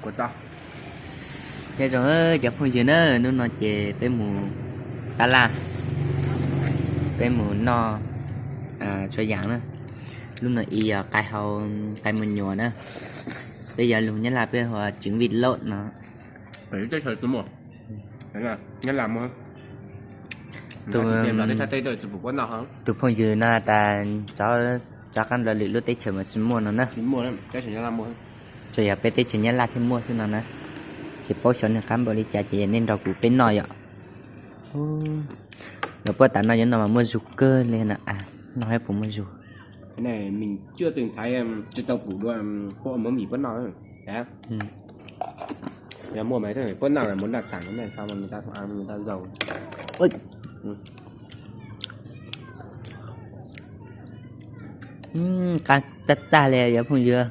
Ua tso. Nyob zoo cov phooj ywg na, hnub no ces peb mus tab laj, peb mus noj tshua yam na. Lub no ib yog qai hau, qai muag nyuam na. Peb yog lus Nyab Laj peb hu trứng vịt lộn no. Tus phooj ywg no has tas txog qab nplua lwm lub teb chaws mas tsis muaj no na. Tsuas yog peb teb chaws Nyab Laj thiaj muaj xwb no na. Tsis paub xyov nws qab npaum li cas ces nej nrog kuv peb noj yom. Lawv puab tas noj cov no mas muaj zug kawg li no. Noj saib puas muaj zug. Tsis tau pum dua puab muab mim puab noj. Yog muaj mas puab noj mas muab ntaj xam, ntaj xam, ntaj zaus. Qab tag tag li cov phooj ywg.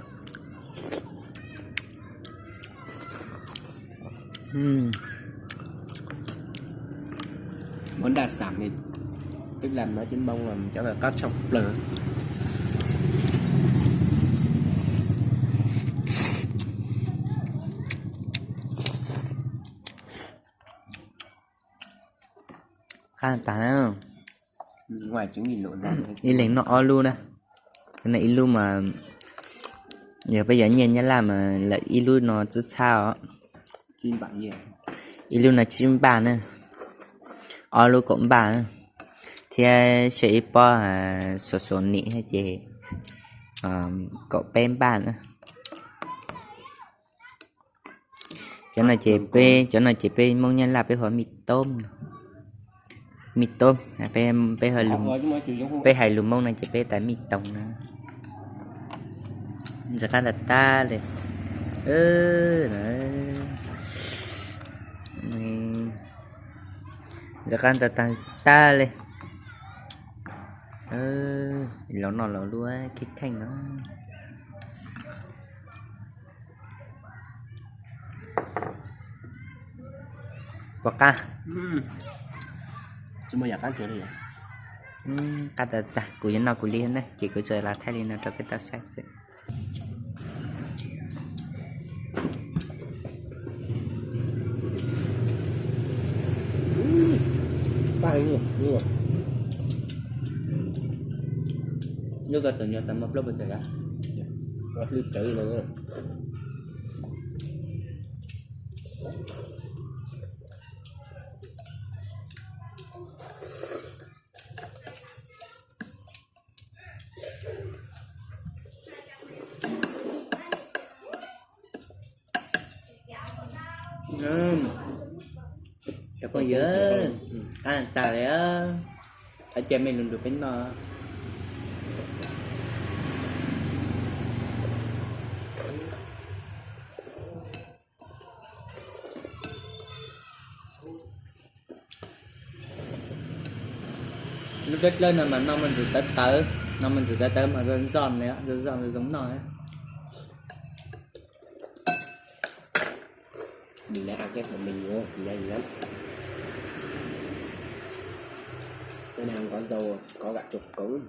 Muab ntaj xam li, twb lam no cov Hmoob cov qab tshooj plaws. Qab tag na. Ib leeg noj ob lub na. Ib lub mas yog peb yuav nyiaj Nyab Laj mas lawm ib lub no tsib txhab os. Ib lub no tsib npaj na, ob lub kaum npaj na, thiab xyaw ib pob xos xos nim thiab ces kaum peb npaj na. Cov no ces peb, cov no ces peb Hmoob Nyab Laj peb hu ua mij toob, mij toob, peb, peb hais lus Hmoob no ces peb tas mij toos na. Ntxim qab tag tag li. Ntxim qab tag tag li. Los noj los lub kheej kheej no. Puas qab? Qab tag tag, kuv yuav noj kuv li na ces kuv tsuas los thaij li no rau peb tau saib xwb. Lub ko tus nyuag tas muag plaub puas txawm lawm? Hlwb tsawv li no. Cov phooj ywg, qab tag li, thov caw mej lug nrug peb noj. Lub dlawb dlawb no mas noj muaj ntsis tawv tawv, noj muaj ntsis tawv tawv mas zoo zoo li, zoo zoo zoo noj. Nws lawv ăn cái phần mềm nữa thì nhanh lắm. Cái này không có dầu, có cả chục cống.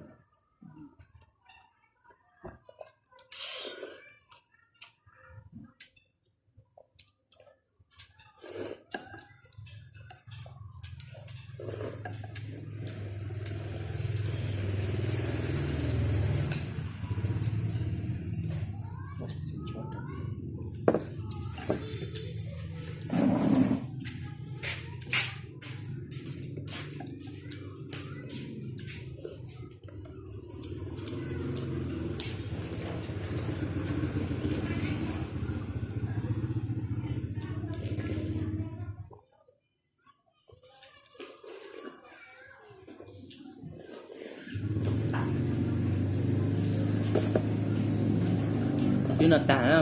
Twb noj tag na.